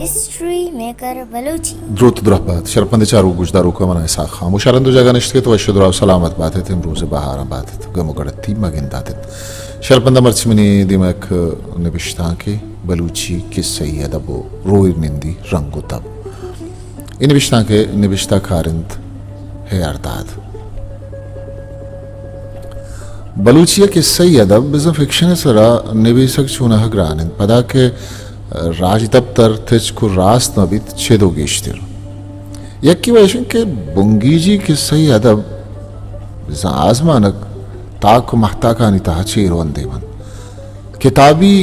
History maker Balochi. دروت درہبات، شرپند چاروک گوشداروکاں، من اسحاق خاموش ءَ رند ءُ جاگہ نشتگ ات، وش ءُ دراہ ءُ سلامت بات ات، امروز ءِ بہاراں بات ات، گم ءُ گڑتی مہ گندات ات۔ شرپند ءَ مرچی منی دیما یک نبشتانکے، بلوچی کسہی ادب ءُ روئے نندی رنگ ءُ تب۔ اے نبشتانک ءِ نبشتہ کار انت اے آر داد۔ بلوچی ءِ کسہی ادب بزاں فکشن ءِ سرا نبیسگ چوناہا گران انت، پدا کہ راجدپتر تچک ءُ راست مہ بیت، چد ءُ گیشتر۔ یکے وَ ایش انت کہ بنگیجی کسہی ادب بزاں آزمانک تاک ءُ مہتاکانی تہا چیر ءُ اندیم انت۔ کتابی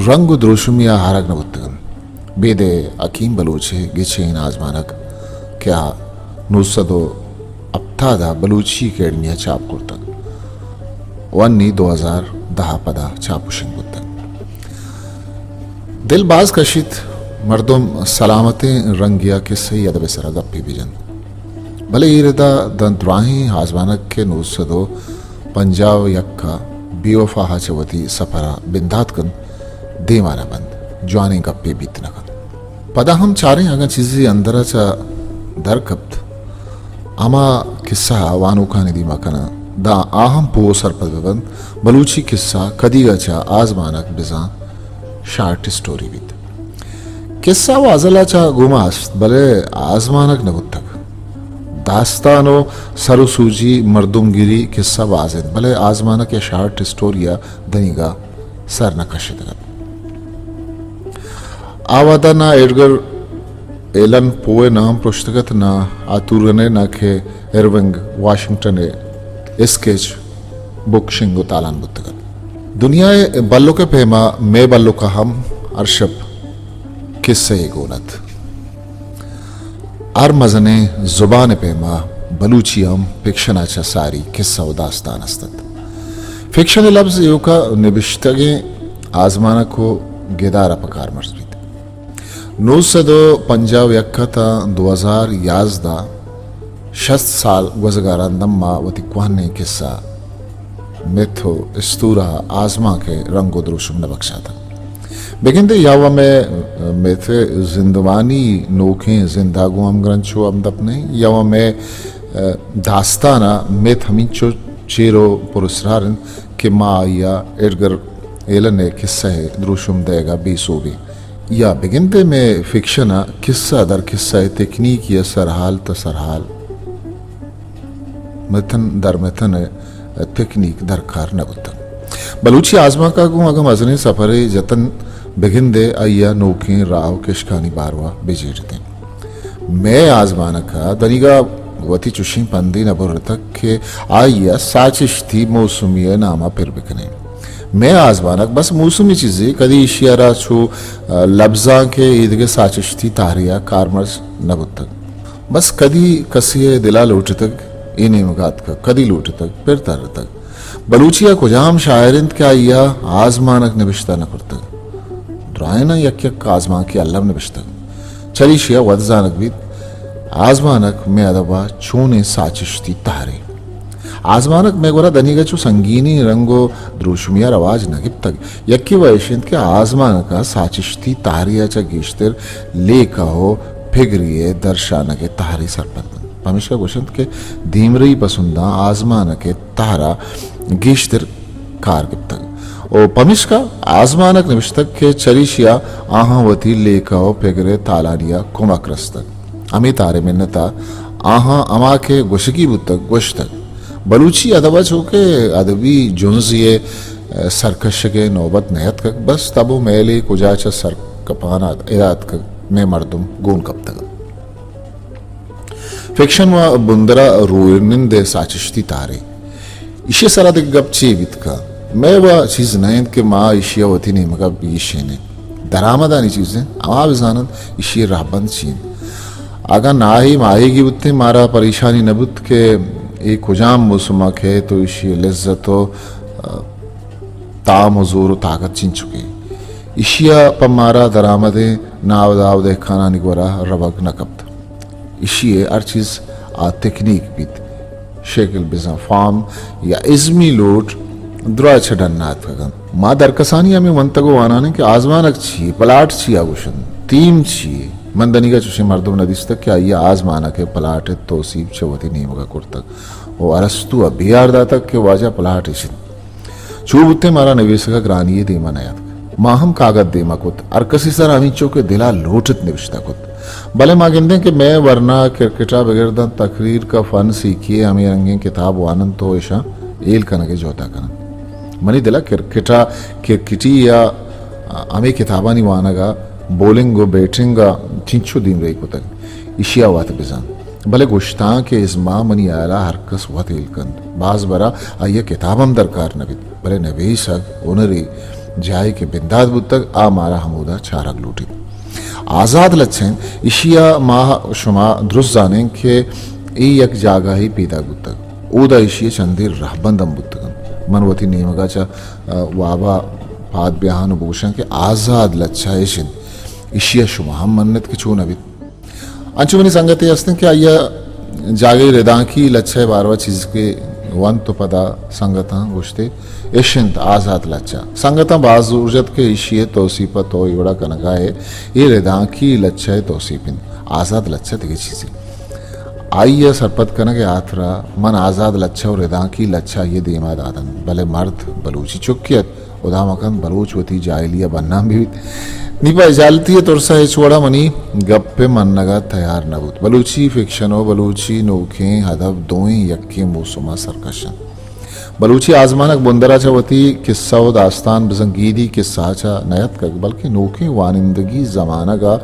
رنگ ءُ دروشمے ءَ آرگ نہ بوتگ انت۔ بید ءِ حکیم بلوچ ءِ گچین آزمانک کہ آ نو سد ءُ ہپتاد ءَ بلوچی اکیڈمی ءَ چاپ کرتگ ءُ انی دو ہزار دہ ءَ پدا چاپ ءُ شنگ بوتگ۔ دل باز کشیت مردم سلامتیں رنگے ءَ کسہی ادب ءِ سرا گپے بہ جنت، بلے اے رد ءَ داں دراہیں آزمانک کہ نو سد ءُ پنجاہ ءُ یک ءَ بے وفا ءَ چہ وتی سپر ءَ بندات کنت، دیما نہ بنت، جوانیں گپے بیت نہ کنت۔ پدا ہم چاریں اگاں چیزے اندر ءَ چہ در کپت، ہما کسہ ءَ وانوکانی دیما کناں، داں آ ہم پوہ ءُ سرپد بہ بنت، بلوچی کسہ کدیگ ءَ چہ آزمانک بزاں شارٹ اسٹوری بیت۔ کسہ ءُ ازل ءَ چہ گوما است، بلے آزمانک نہ بوتگ۔ داستان ءُ سر ءُ سوجی مردمگری کسہ باز انت، بلے آزمانک یا شارٹ اسٹوری ءَ دنیگا سر نہ کشتگ ات۔ آ وہدا نہ ایڈگر ایلن پو ءِ نام پروشتگ ات، نہ آتورگن ءِ، نہ کہ ارونگ واشنگٹن ءِ اسکیچ بک شنگ ءُ تالان بوتگ ات۔ دنیا ءِ بلک ءِ پیما مئے بلک ءَ ہم ہر شپ کسہ یے گون ات۔ ہر مزنیں زبان ءِ پیما بلوچی ءَ ہم فکشن ءَ چہ ساری کسہ ءُ داستان است ات۔ فکشن ءِ لبز ایوک ءَ نبشتگیں آزمانک ءُ گدار ءَ پہ کارمرز بیت۔ نو سد ءُ پنجاہ ءُ یک ءَ تاں دو ہزار یازدہ، شست سال گوزگ ءَ رند ہم ما وتی کوہنیں کسہ، متھ ءُ استورہ ءَ آزمانک ءِ رنگ ءُ دروشم نہ بکشاتگ۔ بگندے یا وَ مئے متھ ءِ زندمانی نوکیں زند ءَ گوں ہمگرنچ ءُ ہمدپ نہ ایں، یا وَ مئے، ءَ، داستان ءِ متھ ہمینچو چیر ءُ پراسرار انت کہ ما آئی ءَ ایڈگر ایلن ءِ کسہ ءِ دروشم دئیگ ءَ بے سوب ایں۔ یا بگندے مئے فکشن ءَ کسہ در کسہ ءِ تکنیکی ءَ سرحال تہ سرحال، متن در متن ءِ تکنیک درکار نہ بوتگ۔ بلوچی آزمانک ءَ گوں اگاں مزنیں سپرے جتن، بگندے آئی ءَ نوکیں راہ ءُ کشکانی باروا بجیڑتیں۔ مئے آزمانک ءَ دنیگا وتی چشیں پندے نہ برتگ کہ آئی ءَ ساچشتی موسمی ءِ نام ءَ پر بکنیں۔ مئے آزمانک بس موسمی چیزے، کدی ایشی ءَ را چو، ءَ، لبزانک ءِ ایدگہ ساچشتی تہرے ءَ کارمرز نہ بوتگ۔ بس کدی کسے ءِ دل ءَ لوٹتگ، اے نیمگ ءَ اتکگ، کدی لوٹتگ، پر ترتگ۔ بلوچی ءَ کجام شاعر انت کہ آئی ءَ آزمانک نبشتہ نہ کرتگ؟ درائیناں یک یک آزمانکے الم نبشتگ۔ چریشی ءَ وت زانگ بیت، آزمانک مئے ادب ءَ چونیں ساچشتی تہرے۔ آزمانک مئے گورا دنیگا چو سنگینیں رنگ ءُ دروشمے ءَ رواج نہ گپتگ۔ یکے وَ ایش انت کہ آزمانک ءَ ساچشتی تہرے ءَ چہ گیشتر لیکہ ءُ پگرے ءِ درشانگ ءِ تہرے سرپد بنت۔ پمیشکا گوش انت کہ دیمرئی پسنداں آزمانک ءِ تہر ءَ گیشتر کار گپتگ ءُ پمیشکا آزمانک نبشتگ کہ چریشی ءَ آہاں وتی لیکہ ءُ پگر ءِ تالانی ءَ کمک رستگ۔ ہمے تہر ءِ منت ءَ آہاں ہما کہ گوشگی بوتگ، گوشتگ۔ بلوچی ادب ءَ چو کہ ادبی جنزے ءِ سرکشگ ءِ نوبت نیاتکگ، بس تب ءُ مئیلے کجا چہ سرکپان ءَ ادا اتکگ، مئے مردم گون کپتگ۔ فکشن ءُ بندر ءَ روئے نند ءِ ساچشتی تہرے۔ ایشی ءِ سرا دگہ گپ چے بیت کنت؟ مئے وَ چیز نہ انت کہ ما ایشی ءَ وتی نیمگ ءَ بگیشینیں۔ درآمدانی چیز انت، ہما بزان انت ایشی ءِ رہبند چی انت۔ اگاں ناہی ماہیگی بوتیں، مارا پریشانی نہ بوت کہ اے کجام موسم ءَ کئیت ءُ ایشی ءِ لذت ءُ، ءَ، تام ءُ زور ءُ طاقت چنچکیں۔ ایشی ءَ پہ مارا درآمدیں ناوداو دہکانانی گورا روگ نہ کپت۔ ایشی ءِ ہر چیز آ تکنیک بیت، شکل بزاں فارم یا ازمی لوٹ دراہ چہ ڈن ءَ اتکگ انت۔ ما درکسانی ہمے ونتگ ءُ وانان ایں کہ آزمانک چی یے، پلاٹ چیا گوش انت، ایم چی؟ من دنیگا چوشیں مردم نہ دیستگ کہ آئی ءَ آزمانک ءِ پلاٹ ءِ توسیپ چہ وتی نیمگ ءَ کرتگ ءُ ارسطو ءَ بیار داتگ کہ واجہ، پلاٹ اش انت۔ چو بوتیں، مارا نبیسگ ءَ گرانی یے دیما نیاتک۔ ما ہم کاگد دیما کت، ہر کسی سرا ہمینچو کہ دل ءَ لوٹت نبشتہ کت۔ بلے ما گندیں کہ مئے ورنا کرکٹ ءَ بگر داں تقریر کا فن سیکھیے ہمے رنگیں کتاب واننت ءُ اشاں ہیل کنگ ءِ جہد ءَ کننت۔ منی دل ءَ کرکٹ ءَ، کرکٹی یا ہمے کتابانی وانگ ءَ، بولنگ ءُ بیٹنگ ءَ چنچو دیمرئی کتگ، ایشی ءَ وت بزان۔ بلے گوشتانک ءِ ازم ءَ منی ہیال ءَ ہر کس وت ہیل کنت۔ باز برا آئی ءَ کتاب ہم درکار نہ بیت، بلے نبیسگ ہنرے جاہے کہ بندات بوتگ، آ مارا ہمودا چارگ لوٹیت۔ آزاد لچہ انت، ایشی ءَ ما شما درست زانیں کہ اے یک جاگہے پیداک بوتگ، اودا ایشی ءِ چندے رہبند ہم بوتگ انت۔ من وتی نیمگ ءَ چہ، ءَ، واب ءَ پاد بیاہاں ءُ بگوشاں کہ آزاد لچہ اش انت، ایشی ءَ شما ہم منت کہ چون نہ بیت۔ انچو منی سنگتے ہستیں کہ آئی ءَ جاگہے ردانکی لچہ ءِ باروا چیزکے ونت ءُ پدا سنگتاں گوشتے، اش انت آزات لچہ۔ سنگتاں باز زور جت کہ ایشی ءِ توسیپ ءَ تو اے وڑا کنگا ئے، اے ردانکی لچہ ءِ توسیپ انت، آزات لچہ دگہ چیزے۔ آئی ءَ سرپد کنگ ءِ ہاترا من آزات لچہ ءُ ردانکی لچہ آئی ءِ دیما داتنت، بلے مرد بلوچی چکے ات۔ ہدا مکن بلوچ وتی جاہلی ءَ بنان بہ بیت۔ نی پہ اجالتی ءِ ترس ءَ ہچ وڑا منی گپ ءِ منگ ءَ تیار نہ بوت۔ بلوچی فکشن ءُ بلوچی نوکیں ادب دوئیں یکیں موسم ءَ سرکش انت۔ بلوچی آزمانک بندر ءَ چہ وتی کسہ ءُ داستان بزاں گیدی کسہ ءَ چہ نیاتکگ، بلکیں نوکیں وانندگی زمانگ ءَ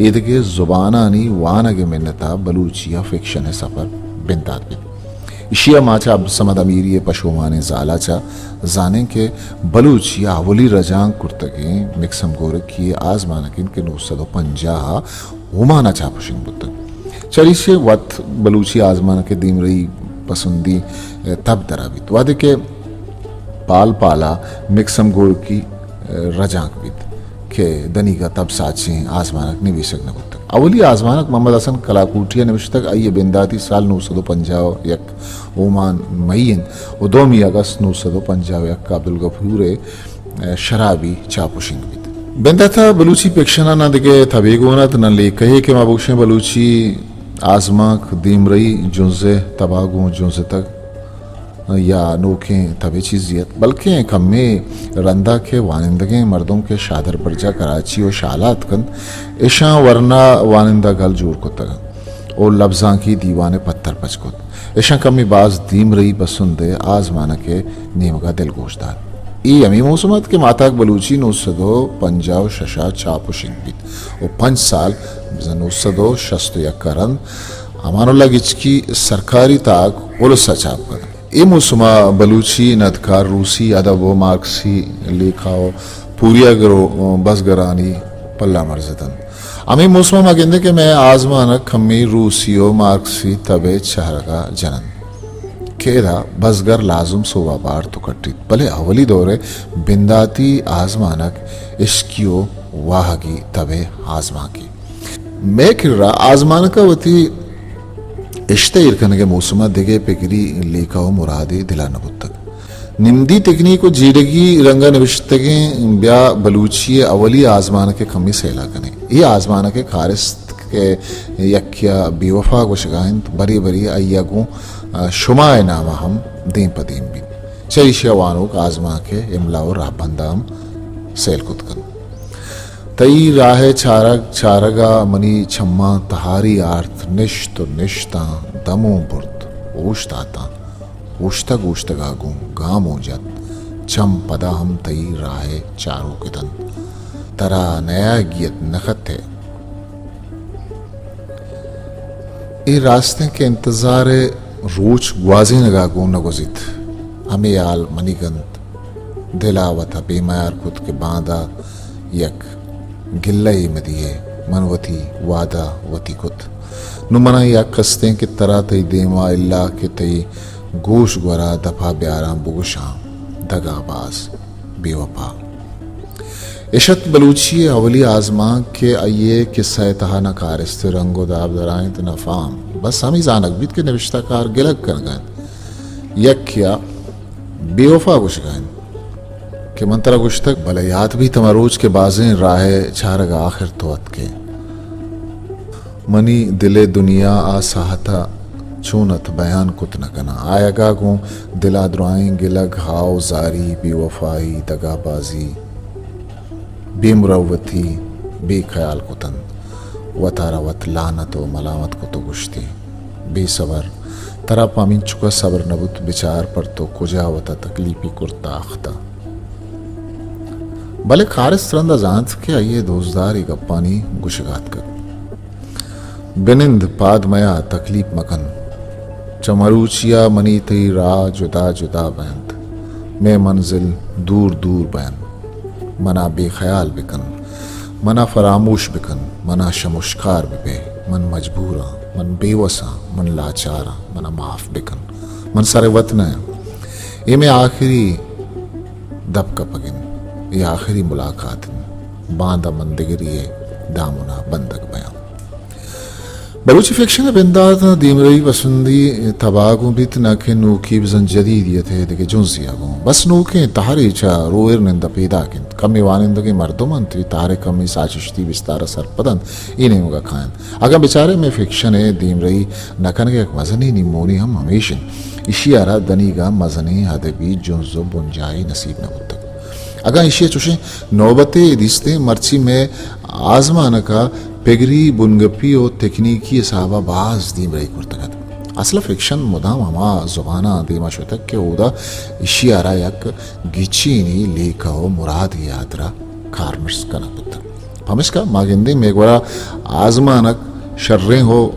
ایدگہ زبانانی وانگ ءِ منت ءَ بلوچی ءَ فکشن ءِ سفر بندات بیت۔ ایشی ءَ ما چہ عبدالصمد امیری ءِ پشومانیں زال ءَ چہ زانیں کہ بلوچی ءَ اولی رجانک کرتگیں مکسم گورکی ءِ آزمانک انت کہ نو سد ءُ پنجاہ ءَ اومان ءَ چاپ ءُ شنگ بوتگ۔ چریشی ءَ وت بلوچی آزمانک ءِ دیمرئی پسندی تب درا بیت۔ وہدے کہ پال پال ءَ مکسم گورکی رجانک بیت کہ دنیگا تب ساچیں آزمانک نبیسگ نہ بوتگ۔ اولی آزمانک محمد حسن کلاکوٹی ءَ نبشتگ، آئی ءِ بنداتی سال نو سد ءُ پنجاہ ءُ یک اومان مئی انت ءُ دومی اگست نو سد ءُ پنجاہ ءُ یک عبدالغفور ءِ شرابی چاپ ءُ شنگ بیت۔ بندات ءَ بلوچی فکشن ءَ ناں دگہ تبے گون ات، ناں لیکہے کہ ما بگوشیں بلوچی آزمانک دیمرئی جنز ءِ تب ءَ گوں جنزتگ یا نوکیں تبے چیزے ات، بلکیں کمے رندا کہ وانندگیں مردم کہ شادربرجاہ، کراچی ءُ شال ءَ اتکنت، اشاں ورنا وانندہ گل جوڑ کتگ انت ءُ لبزانکی دیوان ءِ پتر پچ کت۔ اشاں کمے باز دیمرئی پسند ءِ آزمانک ءِ نیمگ ءَ دلگوش دات۔ اے ہمے موسم ات کہ ماہتاک بلوچی نو سد ءُ پنجاہ ءُ شش ءَ چاپ ءُ شنگ بیت ءُ پنچ سال، بزاں نو سد ءُ شست ءُ یک ءَ رند امان اللہ گچکی سرکاری تاک الس ءَ چاپ کنت۔ اے موسم ءَ بلوچی ندکار روسی ادب ءُ مارکسی لیکہ ءُ پوریاگر ءُ بزگرانی پلہ مرز اتنت۔ ہمے موسم ءَ ما گندیں کہ مئے آزمانک کمے روسی ءُ مارکسی تب ءِ چہرگ ءَ جننت کہ ادا بزگر لازم سوب ءَ بارت ءُ کٹیت، بلے اولی دور ءِ بنداتی آزمانک اشکی ءُ واہگی تب ءِ آزمانکے۔ مئے کرا آزمانک ءَ وتی اشت ءِ ایر کنگ ءِ موسم ءَ دگہ پگری لیکہ ءُ مرادے دل ءَ نہ بوتگ۔ نمدی تکنیک ءُ جیڑگی رنگ ءَ نبشتگیں بیا بلوچی ءِ اولی آزمانک ءَ کمے سیل ءَ کنیں۔ اے آزمانک ءِ کارست کہ یکے ءَ بے وفا گوشگ ءَ انت، برے برے آئی ءَ گوں، آ، شما ءِ نام ءَ ہم دیم پہ دیم بیت۔ چہ ایشی ءَ وانوک آزمانک ءِ املا ءُ راہبند ءَ ہم سیل کت کنت۔ تئی راہ ءِ چارگ چارگ ءَ منی چماں تہاری آرت، نشت ءُ نشتاں دموں برت، اوشتاتاں، اوشتگ اوشتگ ءَ گوں گاموں جت، چم پدا ہم تئی راہ ءِ چاروک اتنت، ترا نیاگی ات نہ کت ئے۔ اے راستیں کہ انتظار ءِ روچ گوازینگ ءَ گوں نہ گوزیت۔ ہمے ہال منیگ انت۔ دل ءَ وت ءَ بے میار کت کہ باندا یک گلہ یے مہ دیئے، من وتی وعدہ وتی کت۔ نوں من ءَ یک استیں کہ ترا تئی دیم ءَ الا کہ تئی گوش گور ءَ دپ ءَ بیاراں بگوشاں، دگہ باز بے وپا۔ اش ات بلوچی ءِ اولی آزمانک کہ آئی ءِ کسہ ءِ تہا نہ کارست ءِ رنگ ءُ داب درائینت نہ فہم۔ بس ہمے زانگ بیت کہ نبشتہ کار گلگ کنگ ءَ انت، یکے ءَ بے وفا گوشگ ءَ انت۔ کہ من ترا گوشتگ، بلے یات بیت ہما روچ کہ بازیں راہ ءِ چارگ ءَ آخر تو اتکے۔ منی دل ءِ دنیا آ ساہت ءَ چون ات بیان کت نہ کناں۔ آیگ ءَ گوں دل ءَ درائیں گلگ، ہاؤ زاری، بے وفائی، دگہ بازی، بے مروتی، بے خیال کتنت۔ وتارا وت لعنت و ملامت کت و گوشتی، بے صبر، ترا پہ ہمینچکا صبر نہ بوت، بچار پر تو کجا وتا تکلیفی کرتا اختا۔ بلے کارست رندا زانت کہ آئی ءِ دوستدار اے گپانی گوشگا اتکگ۔ بنند، پاد میا، تکلیف مکن۔ چہ مروچیا منی تئی راہ جدا جدا بینت، مئے منزل دور دور بینت۔ منا بے خیال بکن، منا فراموش بکن، منا شمشکار ببے۔ من مجبوراں، من بے وساں، من لاچاراں، منا معاف بکن۔ من سر وت نہ آں۔ اے مئے آخری دپ کپگ انت، اے آخری ملاقات انت۔ باندا من دگری ءِ دامنا بندگ بیاں۔ بلوچی فکشن ءِ بندات ءَ دیمروی پسندی تباہ گوں بیت، نہ کہ نوکی بزاں جدیدیت ءِ دگہ جنزے ءَ گوں۔ بس نوکیں تہرے چہ روئر نند ءَ پیداک انت۔ کمے وانندگیں مردم انت، اے تہر ءِ کمیں ساچشتی بستار ءَ سرپد انت، اے نیمگ ءَ کاینت۔ اگاں بچارے مئے فکشن ءِ دیمروی نہ کنگ ءِ یک مزنیں نیمونے ہم ہمیش انت، ایشی ءَ را دنیگا مزنیں ادبی جنز و بنجاہے نصیب نہ بوتگ۔ اگاں ایشی ءَ چوشیں نوبتے دیستیں، مرچی مئے آزمانک ءَ پگری، بنگپی و تکنیکی حساب ءَ باز دیمرئی کرتگ ات۔ اصل ءَ فکشن مدام ہما زبان ءَ دیما شتگ کہ اودا ایشی ءَ را یک گچینی لیکہ و مرادے ءِ ہاترا کارمرز کنگ بوتگ۔ پمشکا ما گندیں مئے گورا آزمانک شریں و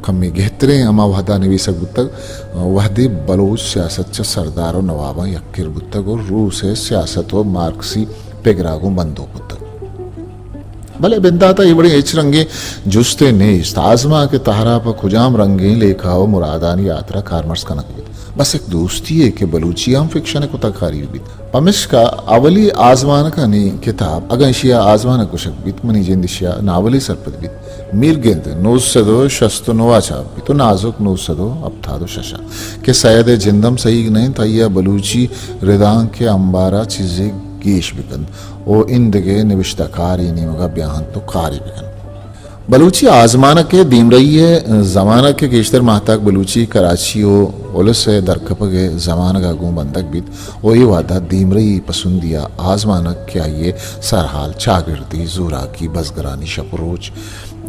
کمے گہتریں ہما وہدا نویسگ بوتگ، وہدے بلوچ سیاست چہ سردار و نواباں یکر بوتگ و روس ءِ سیاست و مارکسی پگرا گوں بندوک بوتگ۔ بلے بندات ءَ اے وڑیں ہچ رنگیں جستے نیست۔ آزمانک ءِ تہرا پہ کجام رنگیں لیکہ و مرادانی ہاترا کارمرز کنگ بیت۔ بس یک دوستی یے کہ بلوچی ءَ ہم فکشن ءِ کتہ کاری بیت۔ پمشکا اولی آزمانکانی کتاب، اگاں ایشی ءَ آزمانک گوشگ بیت، منی جند ایشی ءَ ناولی سرپد بیت۔ میرگند نو سد و شست و نو ءَ چاپ بیت و نازک نو سد و ہپتاد و شش ءَ، کہ سید ءِ جند ہم سہیگ نہ انت، آئی ءَ بلوچی ردانک ءِ امبار ءَ چیزے گیش بکنت و ایندگہ نبشتہ کار اے نیمگ ءَ بیا انت و کارے بکنت۔ بلوچی آزمانک ءِ دیمرئی ءِ زمانگ کہ گیشتر ماہتاک بلوچی کراچی و الس ءِ درکپگ ءِ زمانگ ءَ گوں بندگ بیت و اے وہد ءَ دیمرئی پسندی ءِ آزمانک کہ آئی ءِ سرحال چاگردی، زوراکی، بزگرانی شپ و روچ،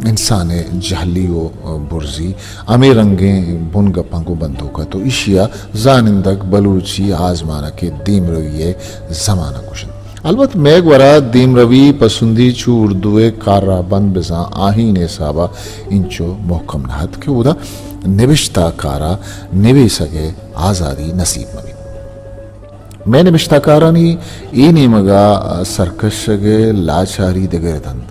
انسان ءِ جہلی و برزی، ہمے رنگیں بنگپاں گوں بندوک ات و ایشی ءَ زانندگ بلوچی آزمانک ءِ دیمروی ءِ زمانگ گوشنت۔ البت مئے گورا دیمروی پسندی چو اردو ءِ کار ءَ بند بزاں آہین ءِ حساب ءَ انچو مہکم نہ ات کہ اودا نبشتہ کار ءَ نبیسگ ءِ آزادی نصیب مہ بیت۔ مئے نبشتہ کارانی اے نیمگ ءَ سرکشگ ءِ لاچاری دگہ رد انت۔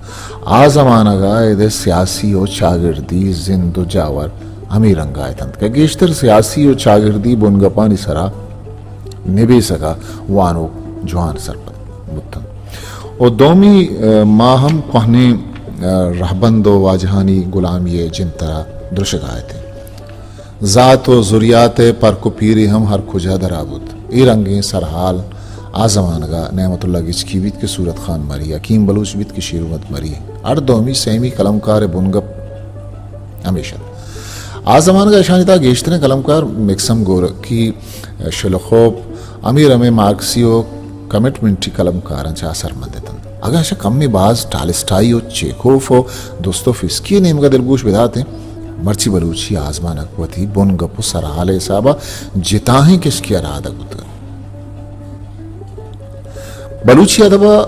آ زمانگ ءَ اد ءِ سیاسی و چاگردی زند و جاور ہمے رنگ ءَ اتنت کہ گیشتر سیاسی و چاگردی بنگپانی سرا نبیسگ ءَ وانوک جوان سرپد بوتنت۔ و دومی، ءَ، ما ہم کوہنیں، ءَ، رہبند و واجہانی گلامی ءِ جنتر ءَ درشگ ءَ اتیں۔ ذات و ذریات ءِ پرک و پیری ہم ہر کجا درا بوت۔ اے رنگیں سرحال آ زمانگ ءَ نعمت اللہ گچکی بیت کہ صورت خان مری، حکیم بلوچ بیت کہ شیر محمد مری، ہر دومی سیمی قلمکار ءِ بنگپ ہمیش ات۔ آ زمانگ ءَ اشانی تہا گیشتریں قلمکار مکسم گورکی، شلخوپ، امیر ہمے مارکسی و کمٹمنٹی قلمکاراں چہ اثرمند اتنت۔ اگاں اشاں کمے باز ٹالسٹائی و چیکوف و دوستوفسکی ءِ نیمگ ءَ دلگوش بداتیں، مرچی بلوچی آزمانک وتی بنگپ و سرحال ءِ حساب ءَ جتاہیں کشکے ءَ رہادگ بوتگ۔ بلوچی ادب ءَ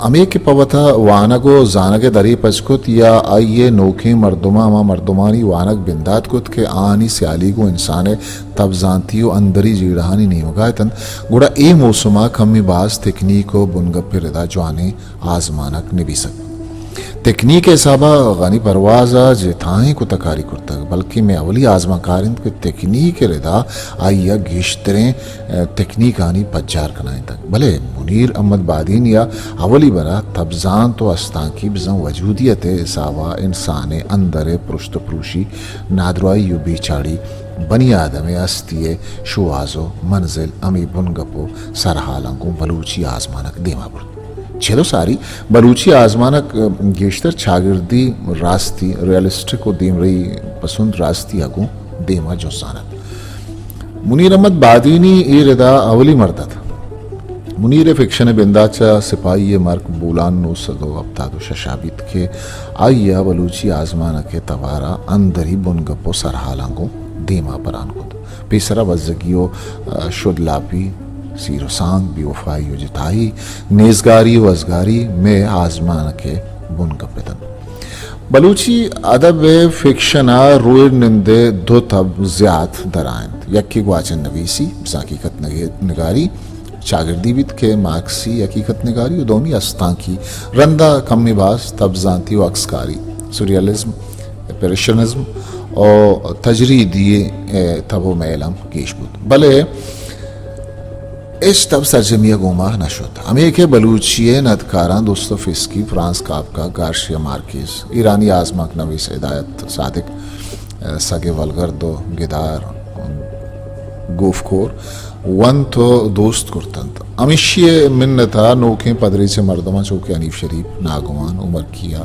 ہمے کہ پہ وتا وانگ و زانگ ءِ درے پچ کت یا آئی ءِ نوکیں مردماں ہما مردمانی وانگ بندات کت کہ آہانی سیالی گوں انسان ءِ تبزانتی و اندری جیڑہانی نیمگ ءَ اتنت، گڑا اے موسم ءَ کمے باز تکنیک و بنگپ ءِ ردا جوانیں آزمانک نبیسگ۔ تکنیک ءِ حساب ءَ غنی پرواز ءَ جتاہیں کتہ کاری کرتگ، بلکیں مئے اولی آزمانکار انت کہ تکنیک ءِ ردا آئی ءَ گیشتریں، ءَ، تکنیکانی پجار کنائینتگ۔ بلے منیر احمد بادینی ءَ اولی برا تبزانت و استانکی بزاں وجودیت ءِ حساب ءَ انسان ءِ اندر ءِ پرشت و پروشی، نادراہی و بیچاڑی، بنی آدم ءِ ہستی ءِ شوہاز ءُ منزل ہمے بنگپ ءُ سرحالاں گوں بلوچی آزمانک دیما برت۔ چد ءُ ساری بلوچی آزمانک گیشتر چاگردی راستی، ریئلسٹک ءُ دیمرئی پسند راستی ءَ گوں دیما جنزان ات۔ منیر احمد بادینی اے ردا اولی مرد ات۔ منیر ءِ فکشن ءِ بندات چہ سپاہی ءِ مرگ بولان نو سد ءُ ہپتاد ءُ شش ءَ بیت کہ آئی ءَ بلوچی آزمانک ءِ توار ءَ اندری بنگپ ءُ سرحالاں گوں دیما پران کت۔ پیسرا بزگی ءُ، آ، شد لاپی، سیر ءُ سانگ، بے وفائی ءُ جتائی، نیزگاری ءُ ازگاری مئے آزمانک ءِ بنگپ اتنت۔ بلوچی ادب ءِ فکشن ءَ روئے نند ءِ دو تب زیات درائینت۔ یکے گواچن نویسی، بزاں حقیقت نگ-، نگاری چاگردی بیت کہ مارکسی حقیقت نگاری ءُ دومی استانکی، رندا کمے باز تبزانتی ءُ عکسکاری، سوریالزم، امپریشنزم ءُ تجریدی ءِ تب ءُ میل ہم گیش بوت۔ بلے ہچ تب سرجمی ءَ گوما نہ شت۔ ہمے کہ بلوچی ءِ ندکاراں دوستوفسکی، فرانز کافکا، گارشیا مارکیز، ایرانی آزمانک نویس ہدایت صادق، سگے ولگرد ءُ گدار گوفکور ونت ءُ دوست کرتنت۔ ہمیشی ءِ منت ءَ نوکیں پدریچ ءِ مردماں چو کہ حنیف شریف، ناگمان، عمر کیا،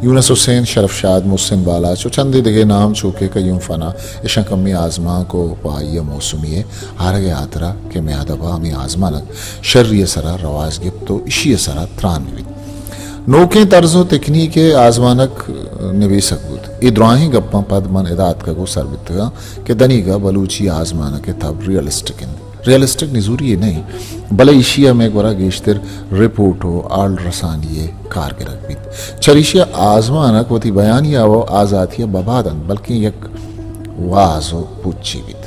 یونس حسین، شرف شاد، محسن بالاچ ءُ چندے دگہ نام چو کہ قیوم فنا، اشاں کمے آزمانک ءُ پہ آئی ءَ موسمی ءِ آرگ ءِ ہاترا کہ مئے ادب ءَ ہمے آزمانک شری ءِ سرا رواج گپت ءُ اشی ءِ سرا تران بہ بیت۔ نوکیں طرز ءُ تکنیک ءِ آزمانک نبیسگ بوت۔ اے دراہیں گپاں پد من ادا اتکگ ءُ سر بیتگاں کہ دنیگا بلوچی آزمانک ءِ تب ریئلسٹک انت۔ ریئلسٹک نزوری یے نہ انت، بلے ایشی ءَ مئے گورا گیشتر رپورٹ ءُ حال رسانی ءِ کار گرگ بیت۔ چریشی ءَ آزمانک وتی بیانیہ ءُ آزاتی ءَ بباد انت، بلکیں یک واز ءُ پوچے بیت۔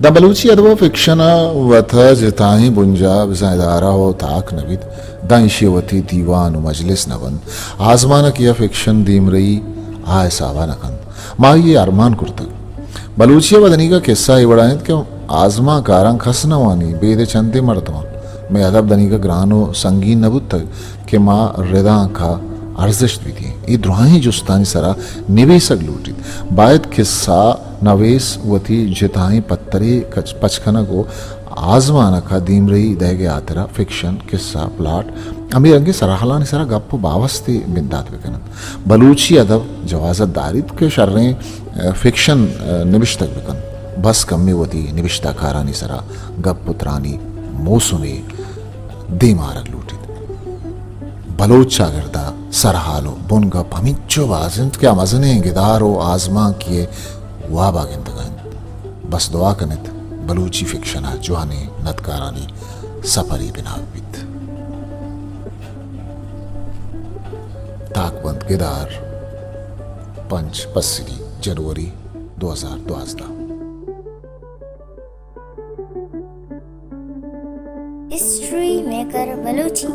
داں بلوچی ادب ءُ فکشن ءَ وت ءَ جتائیں بنجاہ بزاں ادارہ ءُ تاک نہ بیت، داں ایشی ءَ وتی دیوان ءُ مجلس نہ بنت، آزمانک یا فکشن دیمرئی آ حساب ءَ نہ کنت۔ ما آئی ءَ ارمان کرتگ۔ بلوچی ءِ ودنیگا کسہ اے وڑا انت کہ آزمانکاراں کس نہ وانی، بیدے چندے مردماں۔ مئے ادب دنیگا گران ءُ سنگین نہ بوتگ کہ ما ردانک ءَ ارزشت بدییں۔ اے دراہیں جستانی سرا نبیسگ لوٹیت۔ باید کسہ نویس وتی جتائیں پترے کچ-، پچ کنگ ءُ آزمانک ءَ دیمرئی دئیگ ءِ ہاترا فکشن، کسہ، پلاٹ، ہمے رنگیں سرحالانی سرا گپ ءُ باوستے بندات بہ کن انت۔ بلوچی ادب جوازت داریت کہ شریں، ءَ، فکشن، ءَ، نبشتگ بہ کنت، بس کمے وتی نبشتہ کارانی سرا گپ ءُ ترانی موسمے دیم آرگ لوٹیت۔ بلوچ چاگرد ءَ سرحال ءُ بنگپ ہمینچو باز انت کہ آ مزنیں گدار ءُ آزمانکے ءِ واب ءَ گندگ ءَ انت۔ بس دعا کن ات بلوچی فکشن ءَ جوانیں ندکارانی سپرے بنا بیت۔ تاکبند گدار، پنچ پسنی، جنوری دو ہزار دوازدہ۔ History maker Balochi.